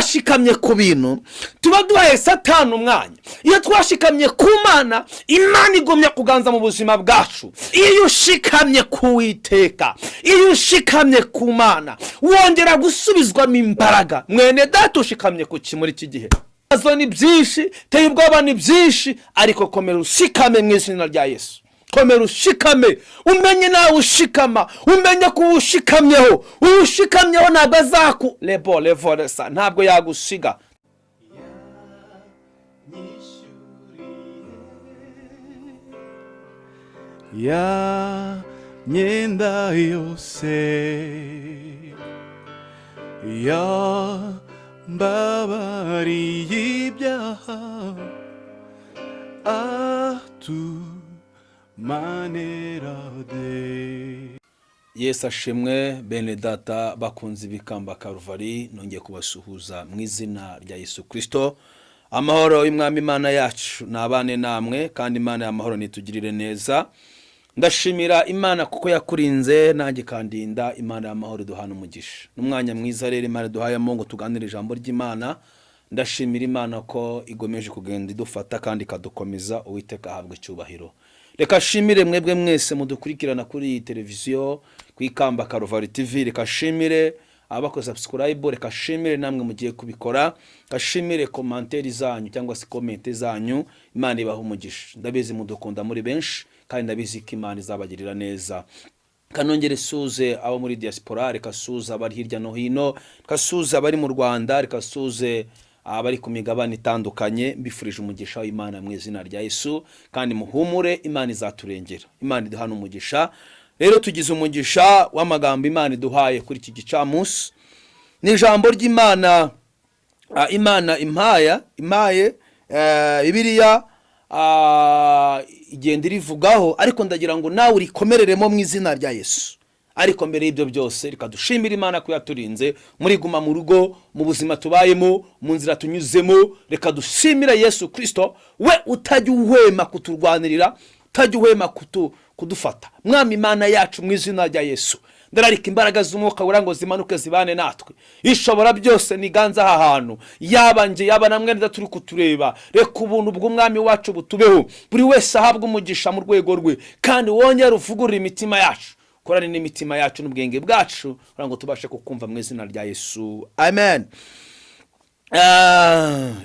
Twashikamye ku bintu, tuba duhaye Satani umwanya. Iyo twashikamye ku Mana, Imana igumya kuganza mu buzima bwacu. Iyo ushikamye ku Witeka, iyo ushikamye ku Mana, wongera gusubizwamo imbaraga. Mwene Data, ushikamye ku ki muri iki gihe? Ibibazo ni byinshi, teye ubwoba ni byinshi, ariko komera ushikame mu izina rya Yesu. Komera ushikame, umenye nawe ushikama, umenye ko uwushikamyeho, uwushikamyeho ntabwo azaku lebo levoresa, ntabwo yagusiga. Ya myenda yose yambabariye ibyaha, atumanerade. Yesu ashimwe, bene Data bakunze ibikamba Karuvari. Nongeye kubasuhuza mu izina rya Yesu Kirisito. Amahoro y'Umwami Imana yacu ni abane namwe, kandi Imana y'amahoro nitugirire neza. Ndashimira Imana kuko yakurinze nanjye ikandinda. Imana y'amahoro iduhana umugisha. N'umwanya mwiza rero Imana iduhayemo ngo tuganire ijambo ry'Imana. Ndashimira Imana ko igomeje kugenda idufata kandi ikadukomeza. Uwiteka ahabwa icyubahiro. Reka shimire mwebwe mwese mudukurikirana kuri iyi televiziyo, ku Ikamba Karuvari TV. Reka shimire abakoze subscribe, reka shimire namwe mugiye kubikora, reka shimire commentaire zanyu cyangwa se comment zanyu. Imana ibaha umugisha. Ndabizi mudukunda muri benshi, kandi ndabizi ko Imana izabagirira neza. Kanongere suze abo muri diaspora, reka suze abari hirya no hino, reka suze abari mu Rwanda, reka suze abari ku migabane itandukanye. Mbifurije umugisha w'Imana mu izina rya Yesu, kandi muhumure, Imana izaturengera. Imana iduhana umugisha. Rero tugize umugisha w'amagambo Imana iduhaye kuri iki gicamunsi. Ni ijambo ry'Imana, Imana impaye Bibiliya igenda irivugaho, ariko ndagira ngo nawe urikomereremo mu izina rya Yesu. Ariko mbere y'ibyo byose, reka dushimire Imana ko yaturinze muri guma mu rugo, mu buzima tubayemo, mu nzira tunyuzemo. Reka dushimire Yesu Kirisito, we utajya uhwema kuturwanirira, utajya uhwema kudufata. Mwami Imana yacu, mu izina rya Yesu, ndararika imbaraga z'Umwuka Wera ngo zimanuke zibane natwe. Ishobora byose niganza aha hantu, yaba njye, yaba na mwene turi kutureba. Reka ubuntu bw'Umwami wacu butubeho, buri wese ahabwe umugisha mu rwego rwe, kandi wongere uvugurure imitima yacu, korane n'imitima yacu n'ubwenge bwacu, kugira ngo tubashe kukumva, mu izina rya Yesu, amen.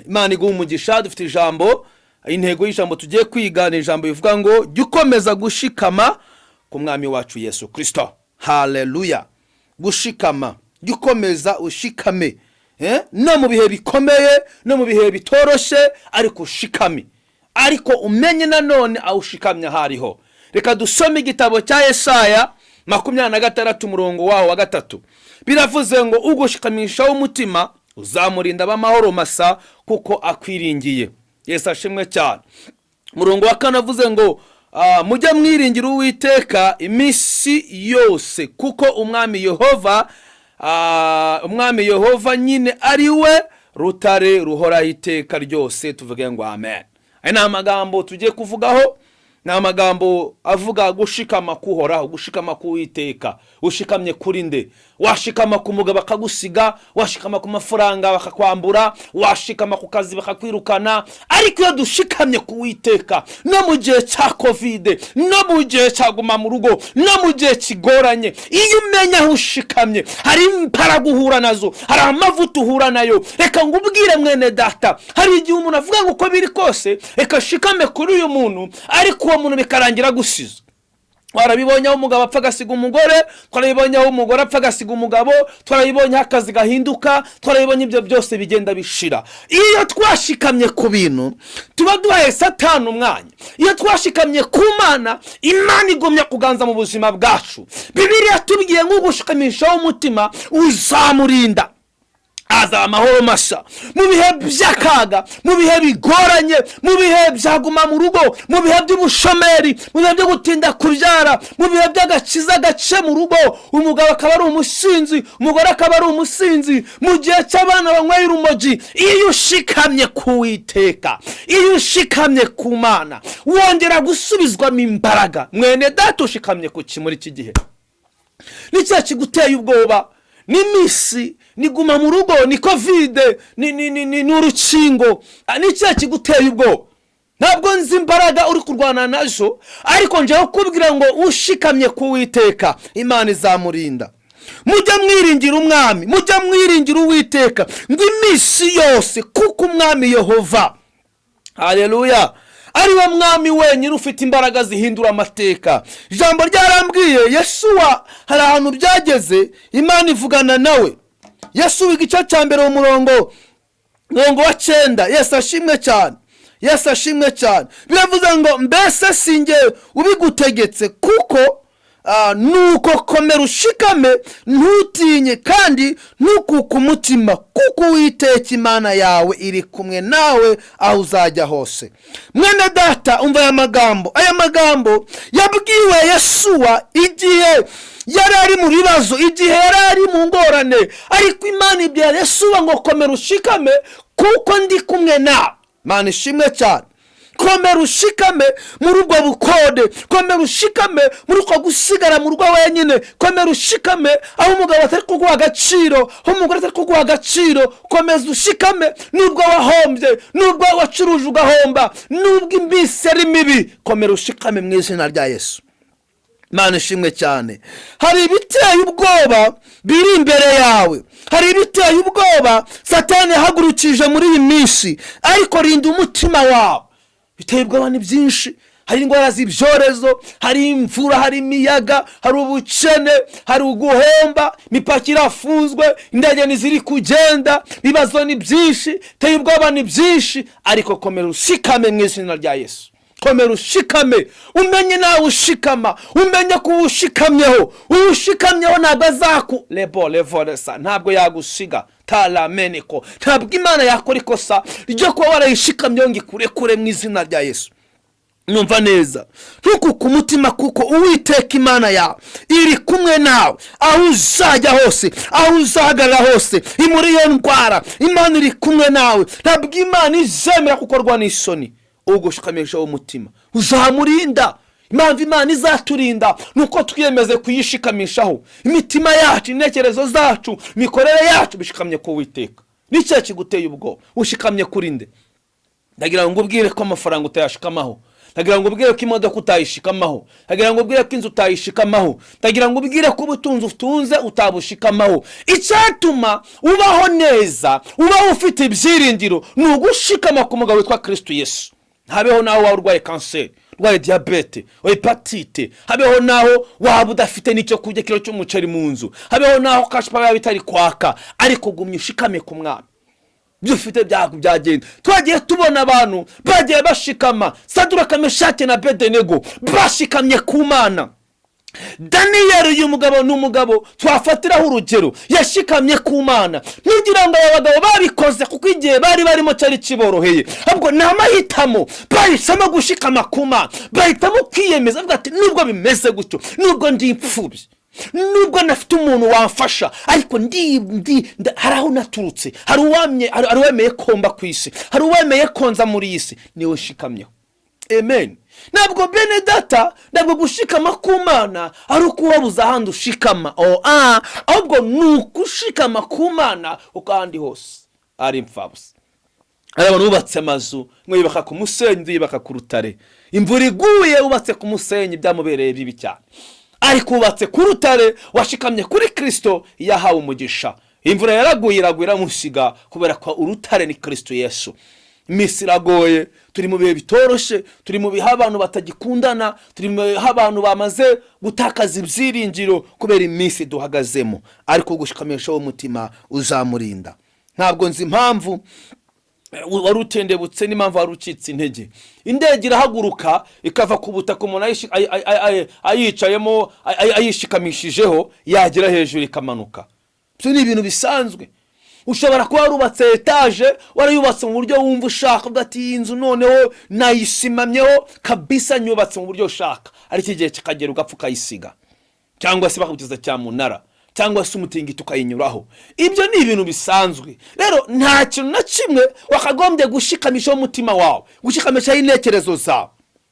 Imana iguha umugisha. Dufite ijambo, intego y'ijambo tugiye kwiga ni ijambo rivuga ngo jya ukomeza gushikama ku Mwami wacu Yesu Kirisito. Haleluya! Gushikama, jya ukomeza ushikame, no mu bihe bikomeye, no mu bihe bitoroshye, ariko ushikame, ariko umenye nanone aho ushikamye aho ariho. Reka dusome igitabo cya Yesaya 26, umurongo waho wa 3. Biravuze ngo ugushikamisha w'umutima uzamurinda ab'amahoro masa, kuko akwiringiye. Yesu ashimwe cyane. Umurongo wa 4 avuze ngo mujye mwiringira Uwiteka iminsi yose, kuko Umwami Yehova, Umwami Yehova nyine ari we rutare ruhoraho iteka ryose. Tuvuge ngo amen. Aya ni amagambo tugiye kuvugaho, ni amagambo avuga gushikama kuhoraho, gushikama k'Uwiteka. Ushikamye kuri nde? Washikama ku mugabo bakagusiga, washikama ku mafaranga bakakwambura, washikama ku kazi bakakwirukana. Ariko iyo dushikamye ku Witeka, no mu gihe cya COVID, no mu gihe cya guma mu rugo, no mu gihe kigoranye, iyo umenya aho ushikamye, hari imbaraga uhura nazo, hari amavuta uhura nayo. Reka ngubwire, mwene Data, hari igihe umuntu avuga ngo uko biri kose reka shikame kuri uyu muntu, ariko uwo muntu bikarangira agusize. Twarabibonye aho umugabo apfa agasiga umugore, twarabibonye aho umugore apfa agasiga umugabo, twarabibonye aho akazi gahinduka, twarabibonye ibyo byose bigenda bishira. Iyo twashikamye ku bintu, tuba duhaye Satani umwanya. Iyo twashikamye ku Mana, Imana igumya kuganza mu buzima bwacu. Bibiliya tubwiye nk'ugushikamishaho umutima uzamurinda azaba amahoro masa mu bihe by'akaga, mu bihe bigoranye, mu bihe byaguma mu rugo, mu bihe by'ubushomeri, mu bihe byo gutinda kubyara, mu bihe by'agakiza gace mu rugo, umugabo akaba ari umusinzi, umugore akaba ari umusinzi, mu gihe cy'abana banyweye urumogi. Iyo ushikamye ku Witeka, iyo ushikamye ku Mana, wongera gusubizwamo imbaraga. Mwene Data, ushikamye ku ki muri iki gihe? Ni cya kiguteye ubwoba? N'iminsi niguma mu rugo, ni COVID, ni urukingo. Ni ikihe kiguteye ubwoba? Ntabwo nzi imbaraga uri kurwana nazo, ariko njyewe kukubwira ngo ushikamye ku Witeka, Imana izamurinda. Mujye mwiringira Umwami, mujye mwiringira Uwiteka ngo iminsi yose, kuko Umwami Yehova, haleluya, ari we Mwami wenyine ufite imbaraga zihindura amateka. Ijambo ryarambwiye, Yesuwa hari ahantu byageze Imana ivugana nawe. Yesuwa igice cya 1, mu murongo wa 9. Yesu ashimwe cyane, Yesu ashimwe cyane. Biravuze ngo: "Mbese si njye ubigutegetse? Kuko nuko komera ushikame, ntutinye kandi ntukuke umutima, kuko Uwiteka Imana yawe iri kumwe nawe aho uzajya hose." Mwene data, umva aya magambo. Aya magambo yabwiwe Yesuwa igihe yari ari mu bibazo, igihe yari ari mu ngorane, ariko Imana ibwira Yesuwa ngo: "Komera ushikame, kuko ndi kumwe nawe." Imana ishimwe cyane. Komera ushikame muri ubwo bukode, komera ushikame muri uko gusigara mu rugo wenyine, komera ushikame aho umugabo atari kuguha agaciro, aho umugore atari kuguha agaciro. Komeza ushikame nubwo wahombye, nubwo wacuruje ugahomba, nubwo iminsi ari mibi. Komera ushikame mu izina rya Yesu. Imana ishimwe cyane. Hari ibiteye ubwoba biri imbere yawe, hari ibiteye ubwoba Satani yahagurukije muri iyi minsi, ariko rinda umutima wawe. Biteye ubwoba ni byinshi: hari indwara z'ibyorezo, hari imvura, hari imiyaga, hari ubukene, hari uguhomba, imipaka irafunzwe, indege ntiziri kugenda. Ibibazo ni byinshi, biteye ubwoba ni byinshi, ariko komera ushikame mu izina rya Yesu. Komera ushikame, umenye nawe ushikama, umenye ko uwushikamyeho, uwushikamyeho ntabwo azaku lebo levoresa, ntabwo yagusiga tarameneko. Ntabwo Imana yakora ikosa ryo kuba warayishikamyeho ngo ikurekure mu izina rya Yesu. Nyumva neza, ntukuke umutima, kuko Uwiteka Imana yawe iri kumwe nawe aho uzajya hose, aho uzahagarara hose. Muri iyo ndwara Imana iri kumwe nawe. Ntabwo Imana izemera gukorwa n'isoni. Ugushikamishaho umutima uzamurinda. Impamvu Imana izaturinda ni uko twiyemeze kuyishikamishaho imitima yacu, intekerezo zacu, imikorere yacu bishikamye ku Witeka. Nicyo kiguteye ubwoba? Ushikamye kuri nde? Ndagira ngo ubwire ko amafaranga utayashikamaho, ndagira ngo ubwire ko imodoka utayishikamaho, ndagira ngo ubwire ko inzu utayishikamaho, ndagira ngo ubwire ko ubutunzi utunze utabushikamaho. Icyatuma ubaho neza, ubaho ufite ibyiringiro, ni ugushikama ku mugabo witwa Kirisitu Yesu. Habeho naho waba urwaye kanseri, urwaye diyabete, hépatite, habeho naho waba udafite n'icyo kurya, kiro cy'umuceri mu nzu, habeho naho cash power yaba itari kwaka, ariko gumya ushikame ku Mwami, ibyo ufite byagenda. Twagiye tubona abantu bagiye bashikama: Saduraka, Meshake na Bedenego bashikamye ku Mana. Daniyeli, uyu mugabo ni umugabo twafatiraho urugero, yashikamye ku Mana. Ntugira ngo aba bagabo babikoze kuko igihe bari barimo cyari kiboroheye, ahubwo ni amahitamo. Bahisemo gushikama ku Mana, bahitamo kwiyemeza, bavuga ati: "Nubwo bimeze gutyo, nubwo ndi imfubyi, nubwo nafite umuntu wamfasha, ariko hari aho naturutse, hari uwemeye komba ku isi, hari uwemeye konza muri iyi si, niwe shikamyeho." Amen. Ntabwo, bene data, ntabwo gushikama ku Mana ari uko wabuze ahandi ushikama, oh, ahubwo ni ukushikama ku Mana uko ahandi hose ari imfabusa. Hari abantu bubatse amazu, ngo yubaka ku musenyi, undi yubaka ku rutare. Imvura iguye, wubatse ku musenyi byamubereye bibi cyane, ariko wubatse ku rutare, washikamye kuri Kirisito, yahawe umugisha. Imvura yaraguye, iraguye iramusiga, kubera ko urutare ni Kirisito Yesu. Iminsi iragoye, turi mu bihe bitoroshye, turi mu bihe abantu batagikundana, turi mu bihe abantu bamaze gutakaza ibyiringiro kubera iminsi duhagazemo, ariko gushikamishaho umutima uzamurinda. Ntabwo nzi impamvu wari utendebutse n'impamvu wari ucitse intege. Indege irahaguruka ikava ku butaka, umuntu ayicayemo, ayishikamishijeho, yagera hejuru ikamanuka. Ibyo ni ibintu bisanzwe. Ushobora kuba warubatse etaje, warayubatse mu buryo wumva ushaka, uvuga ati: "Iyi nzu noneho nayisimamyeho kabisa, nyubatse mu buryo ushaka," ariko igihe kikagera ugapfa ukayisiga, cyangwa se bakaguteza cyamunara, cyangwa se umutingito ukayinyuraho. Ibyo ni ibintu bisanzwe. Rero nta kintu na kimwe wakagombye gushikamishaho umutima wawe, gushikamishaho intekerezo zawe.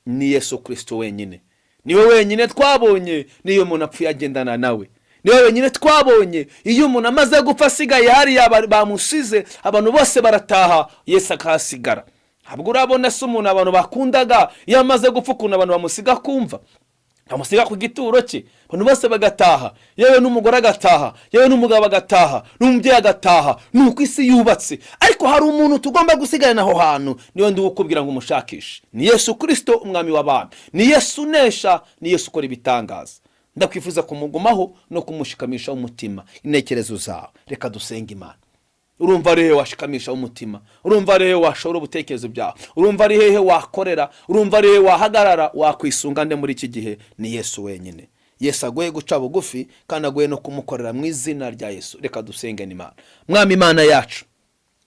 Ni Yesu Kirisito wenyine, niwe wenyine twabonye niyo umuntu apfuye agendana nawe. Niwe wenyine twabonye iyo umuntu amaze gupfa asigaye hariya bamusize, abantu bose barataha, Yesu akahasigara. Ntabwo urabona se umuntu abantu bakundaga iyo amaze gupfa ukuntu abantu bamusiga kumva, bamusiga ku gituro cye, abantu bose bagataha, yewe n'umugore agataha, yewe n'umugabo agataha, n'umubyeyi agataha? Ni uko isi yubatse. Ariko hari umuntu tugomba gusigarana aho hantu, niyo ndi kukubwira ngo umushakishe. Ni Yesu Kirisito, umwami w'abami. Ni Yesu unesha, ni Yesu ukora ibitangaza. Ndakwifuza kumugumaho no kumushikamisha umutima, intekerezo zawe. Reka dusenge Imana. Urumva ari hehe washikamisha umutima? Urumva ari hehe washora ubutekerezo byawe? Urumva ari hehe wakorera? Urumva ari hehe wahagarara? Wakwisunga nde muri iki gihe? Ni Yesu wenyine. Yesu agoye guca bugufi kandi agoye no kumukorera, mu izina rya Yesu. Reka dusenge n'Imana. Mwami Imana yacu,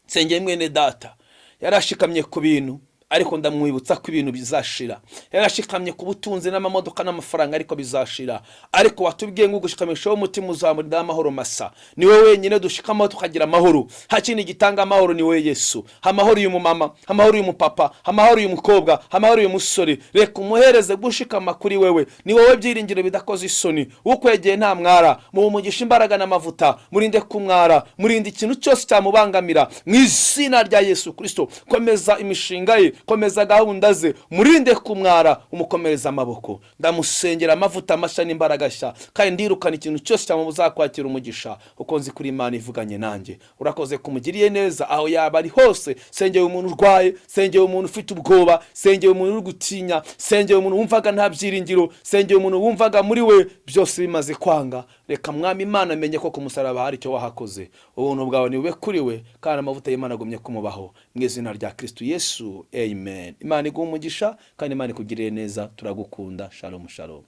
nsengeye mwene data. Yarashikamye ku bintu, ariko ndamwibutsa ko ibintu bizashira. Yarashikamye ku butunzi n'amamodoka n'amafaranga, ariko bizashira. Ariko watubwiye ngo ugushikamishaho umutima uzamurinda amahoro masa. Ni wowe wenyine dushikamaho tukagira amahoro. Nta kindi gitanga amahoro, ni wowe Yesu. Amahoro uyu mumama, amahoro uyu mupapa, amahoro uyu mukobwa, amahoro uyu musore. Reka umuhereze gushikama kuri wewe. Ni wowe byiringiro bidakoze isoni. Ukwegeye nta mwara. Muhe umugisha, imbaraga n'amavuta. Murinde kumwara, murinde ikintu cyose cyamubangamira, mu izina rya Yesu Kirisito. Komeza imishinga ye, komeza gahunda ze, murinde kumwara, umukomereza amaboko. Ndamusengera amavuta mashya n'imbaraga nshya, kandi ndirukana ikintu cyose cyamubuza kwakira umugisha, kuko nzi kuri Imana ivuganye nanjye. Urakoze kumugiriye neza aho yaba ari hose. Sengeye umuntu urwaye, sengeye umuntu ufite ubwoba, sengeye umuntu uri gutinya, sengeye umuntu wumvaga nta byiringiro, sengeye umuntu wumvaga muri we byose bimaze kwanga. Reka Mwami Imana amenye ko ku musaraba hari icyo wahakoze. Ubuntu bwawe ni bube kuri we, kandi amavuta y'Imana agumye kumubaho, mu izina rya Kristo Yesu, amen. Imana iguhe umugisha kandi Imana ikugirire neza. Turagukunda. Shalom, shalom.